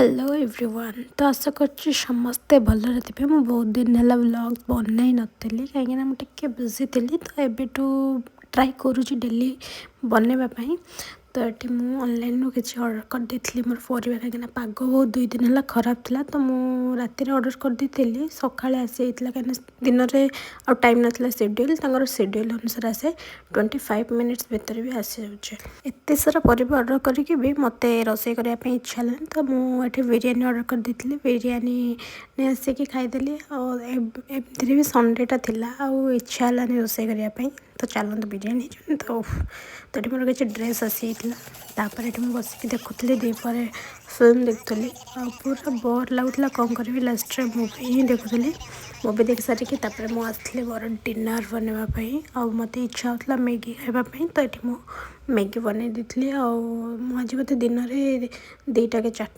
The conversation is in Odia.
Hello everyone. ତ ଆଶା କରୁଛି ସମସ୍ତେ ଭଲରେ ଥିବେ। ମୁଁ ବହୁତ ଦିନ ହେଲା ବ୍ଲଗ୍ ବନେଇ ନଥିଲି, କାହିଁକିନା ମୁଁ ଟିକେ ବିଜି ଥିଲି। ତ ଏବେଠୁ ଟ୍ରାଏ କରୁଛି ଡେଲି ବନେଇବା ପାଇଁ। ତ ଏଠି ମୁଁ ଅନଲାଇନ୍ରୁ କିଛି ଅର୍ଡ଼ର କରିଦେଇଥିଲି ମୋର ପରିବା, କାହିଁକିନା ପାଗ ବହୁତ 2 ଦିନ ହେଲା ଖରାପ ଥିଲା। ତ ମୁଁ ରାତିରେ ଅର୍ଡ଼ର କରିଦେଇଥିଲି, ସକାଳେ ଆସିଯାଇଥିଲା, କାହିଁକିନା ଦିନରେ ଆଉ ଟାଇମ୍ ନଥିଲା। ସେଡ୍ୟୁଲ୍, ତାଙ୍କର ସେଡ୍ୟୁଲ୍ ଅନୁସାରେ ଆସେ, 25 ମିନିଟ୍ସ ଭିତରେ ବି ଆସିଯାଉଛି। ଏତେ ସାରା ପରିବା ଅର୍ଡ଼ର କରିକି ବି ମୋତେ ରୋଷେଇ କରିବା ପାଇଁ ଇଚ୍ଛା ହେଲାନି। ତ ମୁଁ ଏଠି ବିରିୟାନୀ ଅର୍ଡ଼ର କରିଦେଇଥିଲି, ବିରିୟାନୀ ନେଇ ଆସିକି ଖାଇଦେଲି। ଆଉ ଏମିତିରେ ବି ସଣ୍ଡେଟା ଥିଲା, ଆଉ ଇଚ୍ଛା ହେଲାନି ରୋଷେଇ କରିବା ପାଇଁ। ତ ଚାଲନ୍ତୁ, ବିରିୟାନୀ ତ ତ ଏଠି ମୋର କିଛି ଡ୍ରେସ୍ ଆସିଯାଇଥିଲା। ତାପରେ ଏଠି ମୁଁ ବସିକି ଦେଖୁଥିଲି, ଦ୍ୱିପହରେ ଫିଲ୍ମ ଦେଖୁଥିଲି ଆଉ ପୁରା ବୋର୍ ଲାଗୁଥିଲା। କ'ଣ କରିବି, ଲାଷ୍ଟରେ ମୁଭି ହିଁ ଦେଖୁଥିଲି। ମୁଭି ଦେଖି ସାରିକି ତାପରେ ମୁଁ ଆସିଥିଲି ମୋର ଡିନର୍ ବନେଇବା ପାଇଁ। ଆଉ ମୋତେ ଇଚ୍ଛା ହେଉଥିଲା ମ୍ୟାଗି ଖାଇବା ପାଇଁ, ତ ଏଠି ମୁଁ ମ୍ୟାଗି ବନେଇ ଦେଇଥିଲି। ଆଉ ମୁଁ ଆଜି ବୋଧେ ଦିନରେ 2ଟା କି 4